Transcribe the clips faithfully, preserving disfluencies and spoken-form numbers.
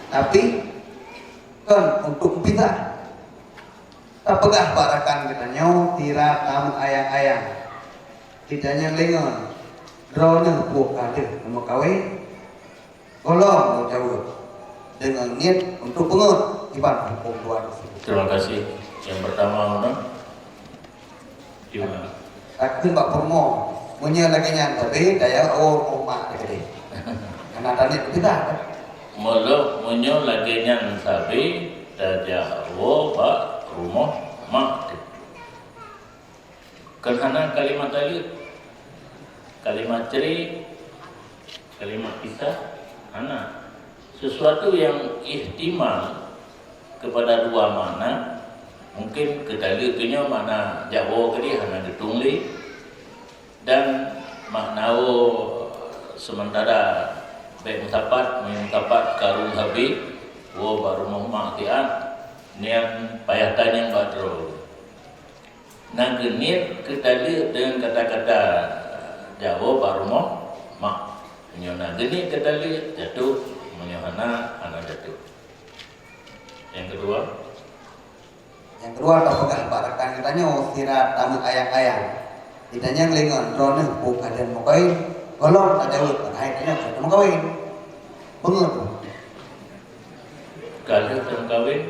Tapi kon untuk pisah. Tapeugah bak rakan geutanyoe sira tameuayang-ayang. Geutanyoe lé ngon droeneuh peue ka lheueh meukawen, gohlom lôn jaweueb deungon niet untuk peungeut kiban huköm Tuhan. Terima kasih. Yang pertama, Undang. Gimana? Takheun bak peurumoh, meunyoe lagée nyan sabe, daya oh, oh mak teuh keudeh. Karena taniet kita kan. Meunyoe, meunyoe lagée nyan sabe, tajak woe bak rumoh mak teuh. Kan hana kalimat taleuek, kalimat cerai, kalimat pisah, hana. Sesuatu yang ihtimal kepada dua makna, mungkin keu taleuek keu nyoe makna jak woe keudeh hana geutueng lé, dan makna woe sementara bék meusapat, meunyoe meusapat kareueng sabe, woe bak rumoh mak tian, nyan payah tanyong bak droe. Na geuniet keu taleuek deungon kata-kata jak woe bak rumoh mak. Meunyoe na geuniet keu taleuek, jatuh. Meunyoe hana, hana jatuh. Nyang keudua. Nyang keudua, tapeugah bak rakan geutanyoe sira tameuayang-ayang. Geutanyoe lé ngon droeneuh peue ka lheueh meukawen, gohlom tajaweueb padahai tanyoe ka lheueh meukawen. Beungeut. Ka lheueh meukawen,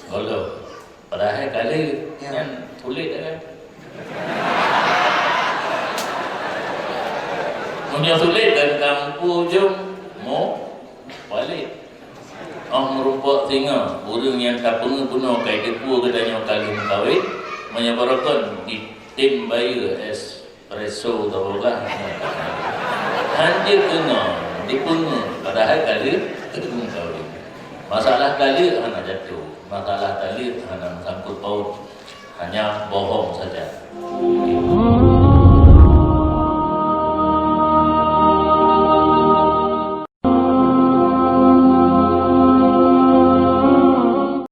gohlom. Padahai ka lheueh, ya, nyan sulet kan? Meunyoe sulet kan kamoe ujong, mo, balik. Oh, meurumpok singoh, ureuëng nyang tapeungeuet bunoe ka jiteupeue geutanyoe ka lheueh meukawen, meunyoe barokon ditem bayeue es presso atau boh. Hanjeuet keunoe dipeungeuet, padahai ka lheueh meukawen. Masalah taleuek hana jatuh, masalah taleuek hana meusangkut paut, hanya bohong saja.